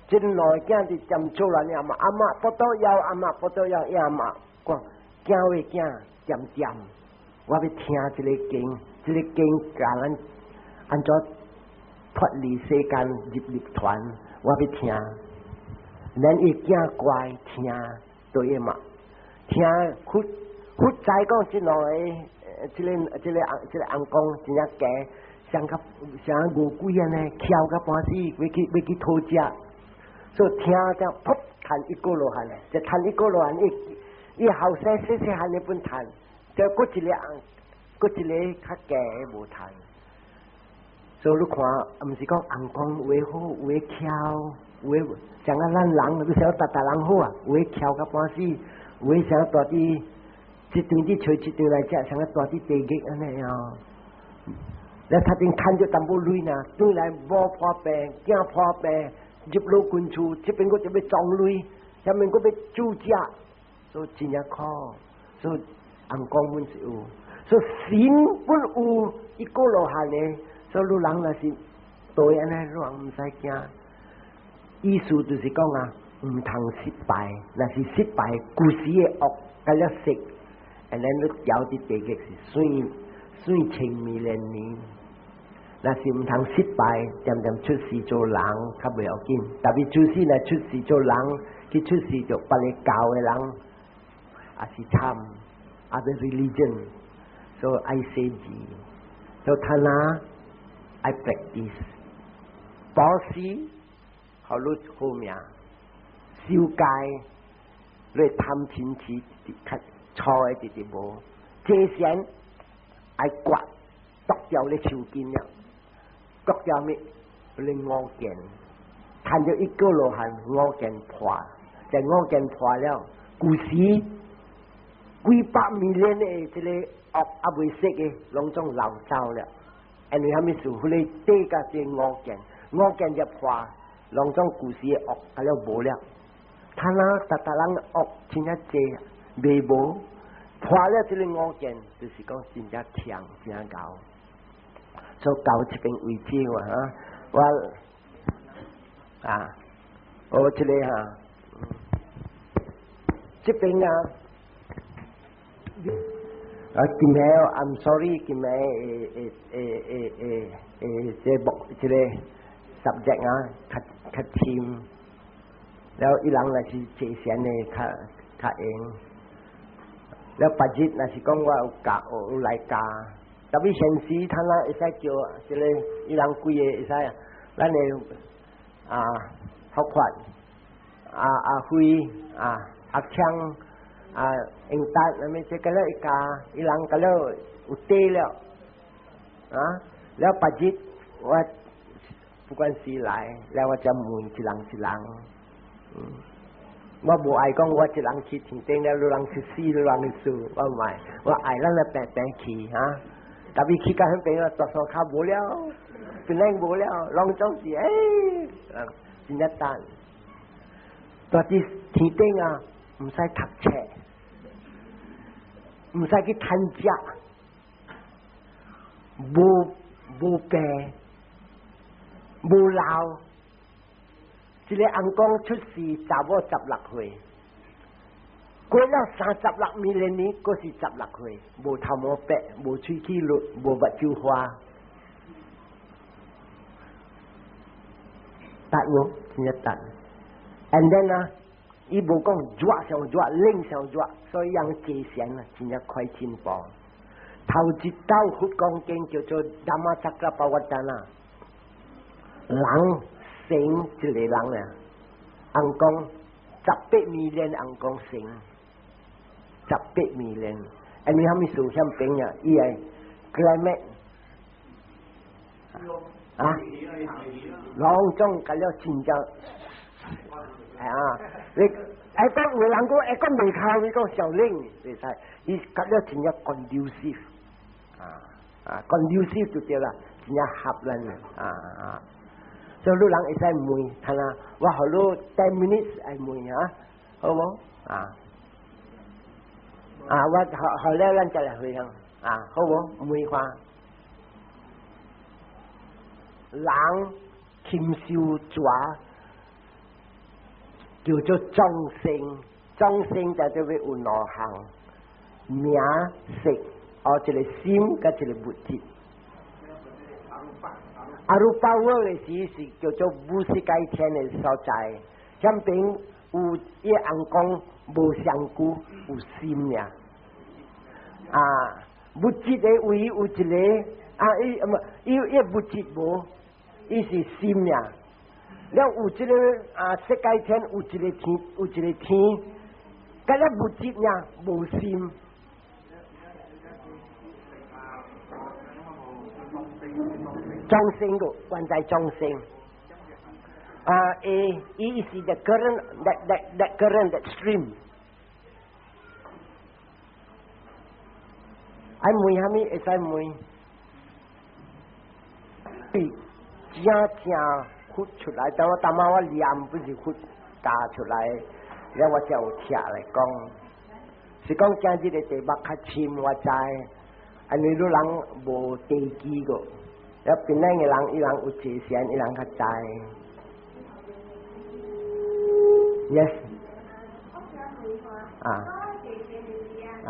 S1: 這兩个囝佇占厝內阿嬤，阿嬤不都要，阿嬤不都要，阿嬤講囝的囝恬恬，我欲聽這个經，這个經教咱按怎脫離世間入涅槃，我欲聽。咱伊囝乖聽對嘛？聽佛佛知講這兩個，這个這个這个尪公真正假，像較像餓鬼按呢，徛甲半死，欲去欲去討食。所以聽著，噗，趁一果羅漢，就趁一果羅漢，伊伊後生細細漢的本趁，就閣一个閣一个較假的無趁。所以你看，毋是講尪公有的好，有的巧，有的像啊咱人，你想逐逐人好啊，有的巧甲半死，有的想蹛佇一場佇揣一場來食，像啊蹛佇地獄按呢哦。你頭前趁著淡薄鐳呢，轉來某破病，囝破病，入老君厝，這邊閣就欲裝鐳，下面閣欲煮食，所以真正苦。所以尪公本是有，所以神本有一果羅漢的，所以你人若是對按呢，你人毋使驚。意思就是講啊，毋通失敗，若是失敗，舊時的惡共了食，按呢你掉佇地獄是算算千萬年。若是毋通失敗，恬恬出世做人較袂要緊。特別出世若出世做人，去出世做別个教的人，也是慘。Other religion，所以愛寫字，所以他那愛 practice，布施，予你好命，守戒，你貪嗔痴較錯的直直無，這善愛割，剁掉你樹根了。割掉咩？你我見，趁著一果羅漢，我見破，就我見破了。舊時幾百年的這個惡猶未息的，攏總流走了。因為啥物事？彼个底甲這我見，我見一破，攏總舊時的惡啊了無了。他那逐逐人惡真正濟，未無破了這個我見，就是講真正強，真正𠢕。所以到這邊為止嘛，哈，我啊，我這個哈，這邊啊，啊，今暝 I'm sorry，今暝誒誒誒誒誒誒，這目這個 subject 啊，較較深，了伊人若是坐禪的較較閒，了別日若是講我有教有來教。特別現時，他那會使叫這个伊人幾個會使，咱的啊福發啊阿輝啊阿強啊英達，那麼這個了一家，伊人個了有底了，啊，了別日我不管誰來，了我才問一人一人，我無愛講我一人去天頂了，你人去死，你人去輸，我毋愛，我愛咱來平平去哈。特別去到彼邊啊，大山跤無了，本來無了，攏總是欸，真正等。蹛佇天頂啊，毋使讀冊，毋使去趁食，無無病，無老，一個尪公出世查某16歲，過了36 million 年，閣是十六歲，無頭毛白，無喙齒綠，無目睭花。得無？真正得。And then 啊，伊無講熱上熱，冷上熱，所以人坐禪啊，真正快進步。頭一道佛講經叫做 Dhammacakkappavattana，人生一個人啊，尪公18 million 尪公生，十八 million，因為啥物事遐邊啊？伊個 climate 啊，攏總甲了真正啊！你會講有人講會講袂口，你講上冷袂使，伊甲了真正 conducive 啊啊，conducive 就對啦，真正合咱啊啊！所以你人會使問，睇下我予你 10 minutes 愛問啊，好無啊？啊，我後後來咱再來回向啊，好無？問看人禽獸蛇叫做眾生，眾生就叫做有兩項名色，哦，一個心佮一個物質。Arupa world 的時是叫做無色界天的所在，遐邊有伊尪公無相顧，有心爾。啊，物質的位有一個啊，伊毋伊伊物質無，伊是心爾。了有這個啊，色界天有一個天，有一個天，佮了物質爾無心。眾生個關在眾生，啊，誒，伊是 the current that current that stream。愛問啥物會使問？對，正正佛出來，等我當媽我念不是佛教出來，了我才有聽來講，是講今日的題目較深，我知，因為你人無地基個。了檳榔的人，伊人有坐禪，伊人較知。Yes。啊。啊。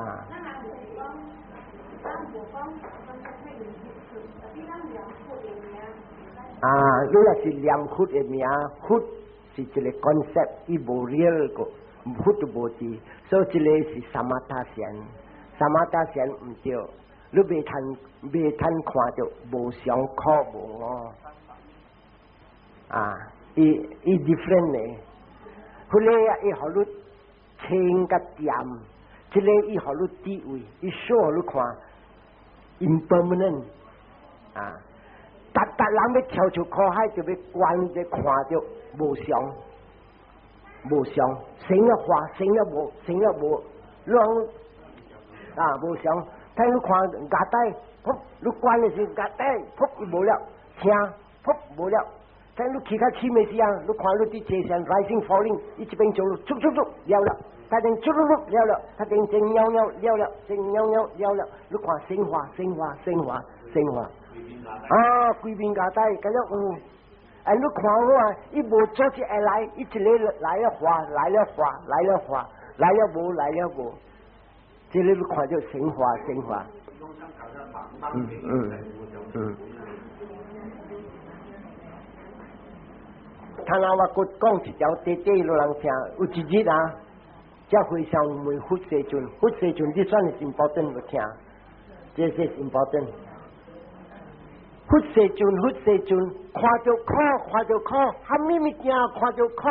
S1: 啊，你若是念佛的名，佛是一個 concept，伊無 real 個，佛都無佇，所以這個是 samatha 禪，samatha 禪毋對。你袂通袂通看著無常苦無我，啊，伊伊 different 咧，彼個啊，伊予你清佮恬，這個伊予你智慧，伊 show 予你看，impermanent，啊，逐逐人欲跳出苦海，就欲觀者看著無常，無常，生了化，生了無，生了無，攏啊無常。睇你看牙帶，噗！你關的時牙帶，噗！伊無了，聽，噗！無了。睇你起較深的時啊，你看你佇坐禪 rising falling，伊這邊就速速速了了，他陣速速速了了，他陣正喵喵了了，正喵喵了了。你看生化生化生化生化，啊，規邊牙帶，咁樣有。哎，你看我啊，伊無組織會來，伊一個來了化，來了化，來了化，來了無，來了無。這個你看著生化生化，嗯嗯嗯。頭仔我閣講一條短短，予人聽。有一日啊，這和尚問佛世尊，佛世尊這算是 important 有聽，這是 important。佛世尊，佛世尊，看著苦，看著苦，啥物物件看著苦。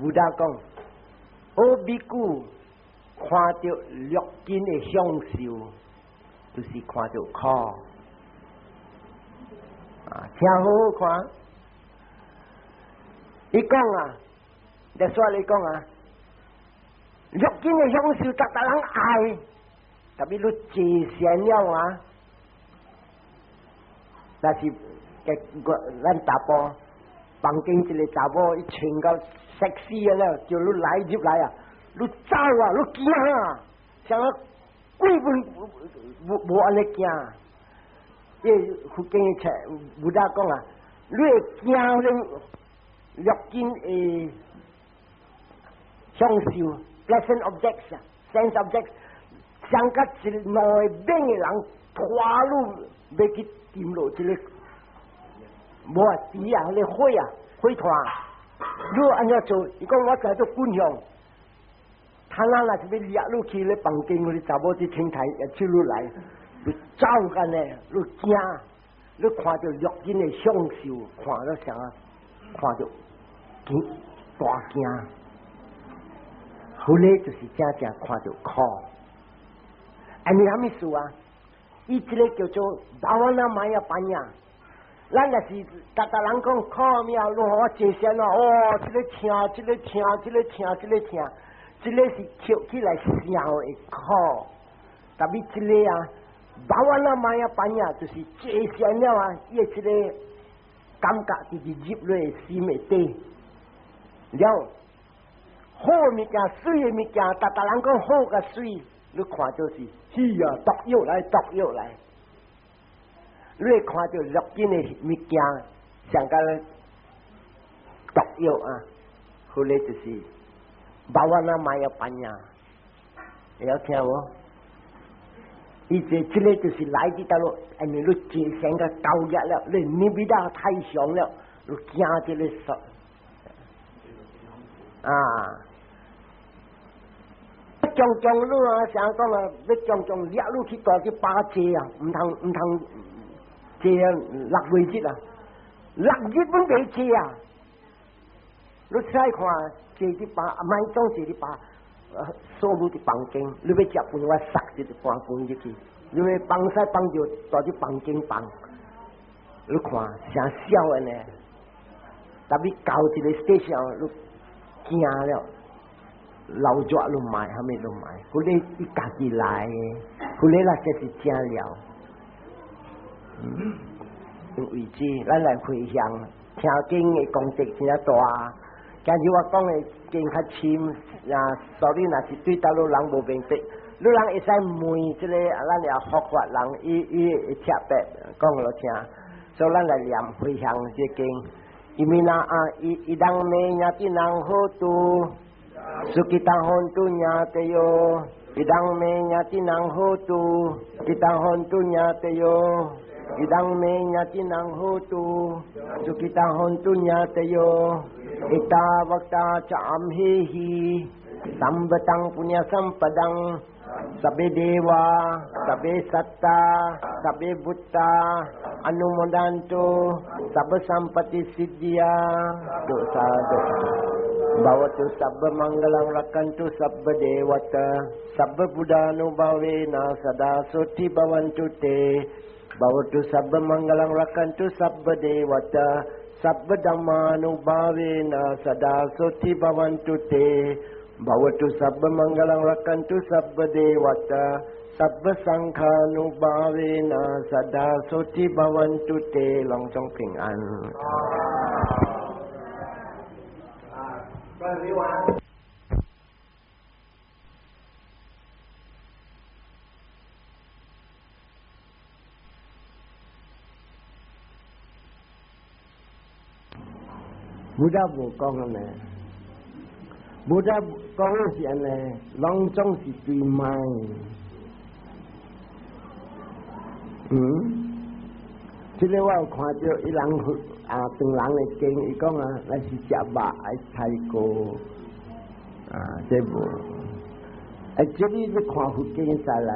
S1: Buddha 講。哦，比丘看著六根的享受，就是看著苦。啊，聽好好看。伊講啊，你說你講啊，六根的享受，逐逐人愛，特別你坐禪了啊，若是個咱查埔房間一個查某，伊穿到 sexy 啊了，叫你來入來啊，你走啊，你驚啊，像個鬼本無無按呢驚。伊佛經的冊，Buddha 講啊，你會驚恁六根的享受，pleasant objects 啊，sense objects，像甲一兩個猛的人拖你欲去沉落這个，無啊池啊，彼个火啊，火團，你按怎做？伊講我知做軍向，他那若是欲掠你去咧房間，彼查某佇天台會手你來，你走干呢？你驚，你看著六根的享受，看著啥啊？看著驚大驚，後來就是正正看著苦。按呢啥物事啊？伊這个叫做 bhavanamaya panna。咱若是逐逐人講苦命，你予我坐禪啊！哦，這个痛，這个痛，這个痛，這个痛，這个是捡起來想的苦。特別這个啊，bhavanamaya panna 就是坐禪了啊，伊的這个感覺就是入落心的底。了，好物件、媠的物件，逐逐人講好佮媠，你看就是死啊，毒藥來，毒藥來。你會看著六根的物件，像個毒藥啊，後來就是 bhavanamaya panna，會曉聽無？伊這這个就是來佇佗落，因為你坐禪甲高額了，你 nibbida 太強了，你驚這个說啊。將將你啊，想講啊，欲將將掠你去蹛去巴坐啊，毋通毋通坐啊，6月日啊，6日本袂坐啊。你再看坐佇巴，莫總坐佇巴，所有佇房間，你欲食飯，我塞一個盤飯入去，你欲放屎放尿，蹛佇房間放。你看誠痟的呢，特別到一個 station，你驚了。老熱攏買，啥物攏買，後來伊家己來的，後來那才是正了。嗯，為止，咱來回向，聽經的功德真大。今日我講的經較深，啊，所以若是對佗落人無明白，你人會使問這个，咱也佛法人，伊伊會特別講予聽，所以咱來念回向這經。伊米那啊，伊伊當美ญาตินัง好度。สุขิตา หนตุ ญาตโย อิทังเม ญาตินัง โหตุ สุขิตา หนตุ ญาตโย อิทังเม ญาตินัง โหตุ สุขิตา หนตุ ญาตโย เอตาวตา จะ อัมเหหิ สัมปตัง ปุญญสัมปดัง สัพเพเทวา สัพเพสัตตา สัพเพพุทธา อนุโมทันตุ สัพพสัมปติสิทธิยา ตุสาธุ bhavatu sabba mangalam rakkantu sabba devata sabba buddhanubhavena sada soti bhavantu te bhavatu sabba mangalam rakkantu sabba devata sabba dhammanubhavena sada soti bhavantu te bhavatu sabba mangalam rakkantu sabba devata sabba sanghanubhavena sada soti bhavantu te 攏總平安。
S2: 關你話。
S1: Buddha 無講按呢，Buddha 講的是按呢，攏總是對 mind。嗯，這个我有看著伊人啊，唐人的經，伊講啊，咱是食肉愛菜果，啊，這無。啊，這裡你看佛經再來，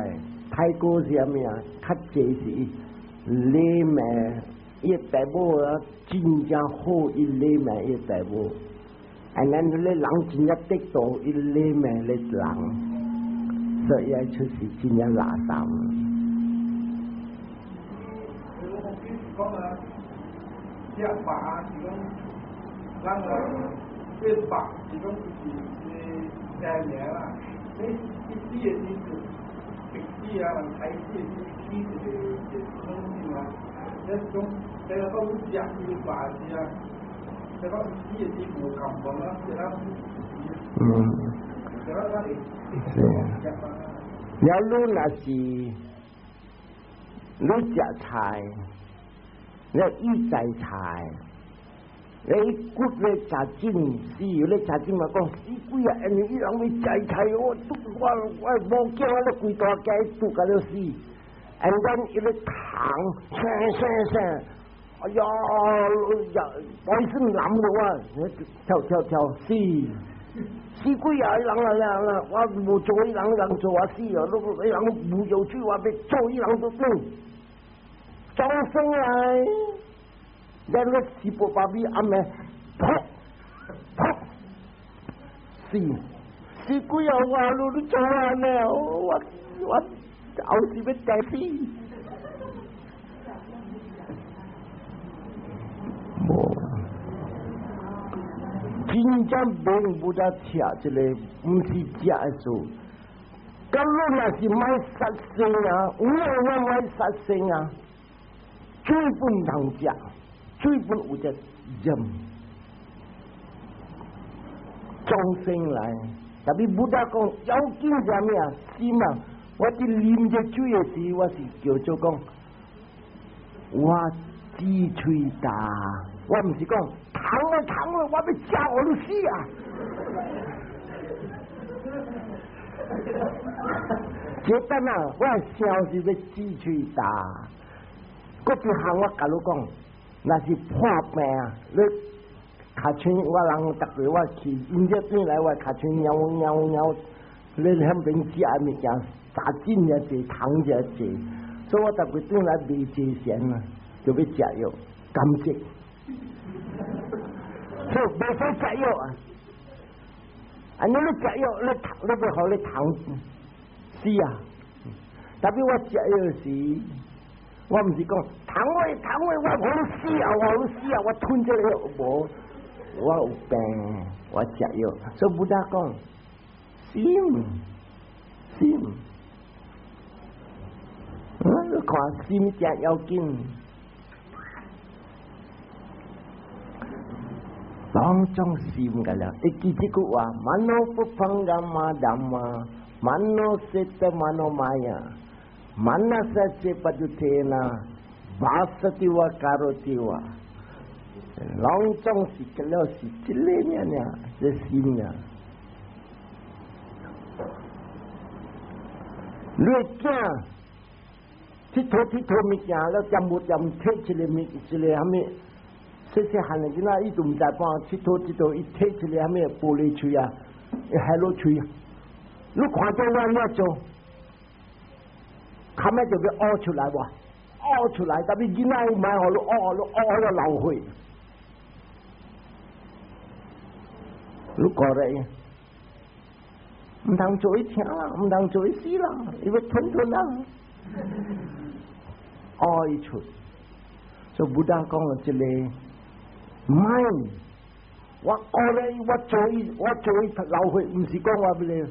S1: 菜果是啥物啊？較濟是禮貌，伊爸母啊，真正好，伊禮貌伊爸母。啊，咱彼個人真正得道，伊禮貌咧人，所以愛出世真正垃圾。
S2: 講啊，食肉是講，咱啊，這肉是講就是個名啦。你一死的時陣，白死啊，還是菜死的時起一個一個可能性啊。你是講，這個講食伊個肉是啊，這個死的時無共款啊，這個這個咱會
S1: 是。了，你若是。你食菜，你伊摘菜，你骨咧食進死，你食進嘛講死鬼啊！因為伊人欲摘菜，我我我無驚，我咧規大家拄甲了死。And then 伊咧糖，聲聲聲，哎呀呀，我是男的我，跳跳跳死，死鬼啊！伊人啊啦，我無做伊人，人做我死啊！伊人無有趣，我欲做伊人都對，裝生來。咱個四波八米暗暝，噗噗死死鬼啊！我你你做按呢？我我後時欲定死。無，真正免無得聽這個，毋是食的事。咁你若是莫殺生啊，有我莫殺生啊，水本毋通食。水本有隻人眾生來，特別 Buddha 講要緊啥物啊？心啊！我佇啉這水的時，我是叫做講我止喙焦，我毋是講糖啊糖啊，我欲食予你死啊！這等啊，我想是欲止喙焦，閣一項我共你講。若是破病啊！你尻槍，我人逐擺我去，因這轉來我尻槍貓貓貓，你響邊食的物件，雜真誠濟，糖誠濟，所以我逐擺轉來袂濟錢啊，就欲食藥減脂，所以袂使食藥啊！啊，你咧食藥，你你欲予你糖死啊！特別我食藥時。我毋是講糖位糖位，我予你死啊！我予你死啊！我吞這個藥無，我有病，我食藥。所以 Buddha 講心心，你看心誠要緊，攏總心個了。會記這句話：mano pubbangama dhamma，mano cetta manomaya。Manasa paduthena vasati va karoti va，攏總是了是這個爾爾，這心爾。你囝𨑨迌𨑨迌物件了，掂無掂提一個物一個啥物，細細漢的囡仔伊都毋知半，𨑨迌𨑨迌伊提一個啥物玻璃錘啊，伊海螺錘，你看著我按怎做？較尾就欲嘔出來無？嘔出來，特別囡仔毋愛予你嘔，你嘔了流血。你過來，毋通做伊聽啦，毋通做伊死啦，伊欲吞吞啦，嘔伊出。所以 Buddha 講了這個，mind，我過來，我做伊，我做伊流血，毋是講我欲咧。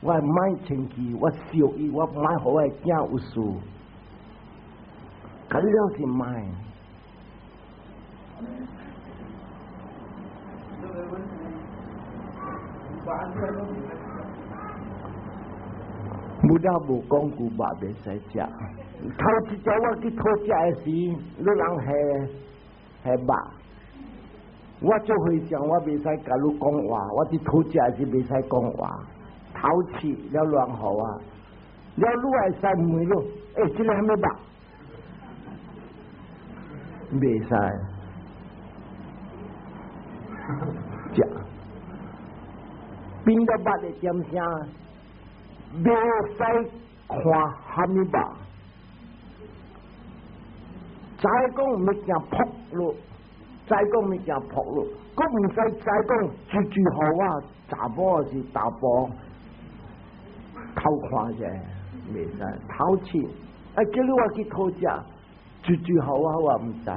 S1: 我莫清氣，我惜伊，我莫予我的囝有事，咁了是莫。Buddha 無講句肉袂使食，頭一隻我去討食的時，你人下下肉，我做和尚，我袂使共你講話，我佇討食的時袂使講話。頭刺了亂予啊，了你會使問你，欸，這個啥物肉？袂使食，變到肉的點聲，袂使看啥物肉，知講物件撲落，知講物件撲落，閣毋使知講追追予我查某抑是查埔。偷看者袂使偷刺，啊叫你我去討食，追追予我我毋知。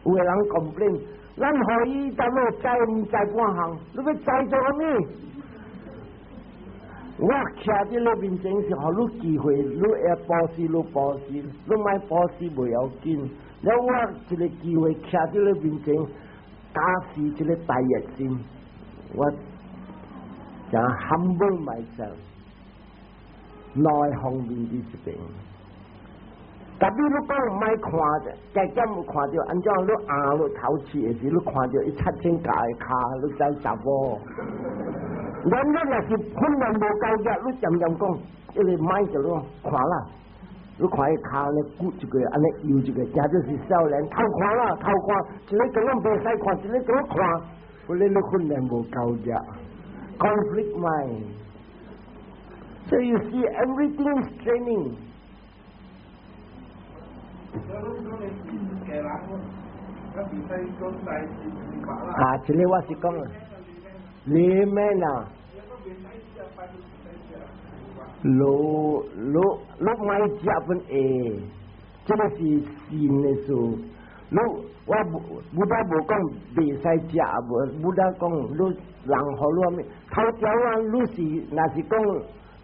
S1: 有的人 complain，咱予伊但欲知毋知半項，你欲知做啥物？我徛佇你面前是予你機會，你會布施你布施，你莫布施袂要緊。了我一個機會徛佇你面前，加持這個大熱心，我誠 humble myself。兩方面佇這邊，特別你講莫看，加減有看著，按怎你紅你頭刺的時，你看著伊擦整鉸的跤，你知查某。咱你若是訓練無夠額，你漸漸講，這個莫就你看啦，你看伊跤咧骨一個，按呢搖一個，誠就是少年偷看啦，偷看，一个根本袂使看，一个怎看？我你你訓練無夠額，conflict mind。So you see, everything is training.
S2: 所以講你是家人，咱袂使講大是明白啦。
S1: 啊，這個我是講，你咩啊？你你莫食本會，這個是善的事。你我 Buddha 無講袂使食，無 Buddha 講你人予你啥物？頭條啊，你是若是講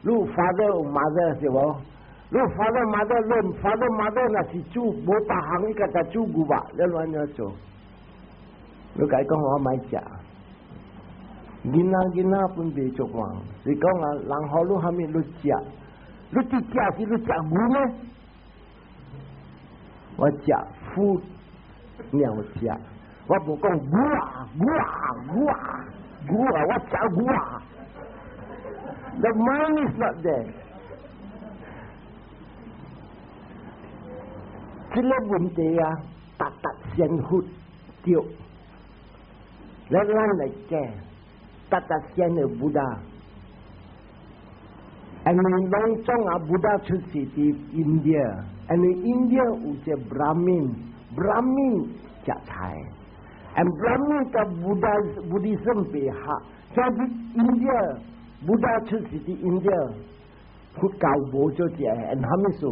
S1: 你 father mother 是無？你 father mother 你 father mother 若是煮無別項，伊家己煮牛肉，你按怎做？你共伊講我莫食。囡仔囡仔本袂足嘛，是講啊，人予你啥物你食，你佇食是你食牛咩？我食 food 鳥食，我無講牛啊牛啊牛啊牛啊，我食牛啊。The mind is not there。這個問題啊，逐逐先佛對，咱咱來講，逐逐先的 Buddha。因為攏總啊，Buddha 出世佇 India，因為 India 有一個 Brahmin，Brahmin 食菜，and Brahmin 佮 Buddha Buddhism 袂合，所以 India Buddha 出世佇 India，佛教無做這，and 啥物事？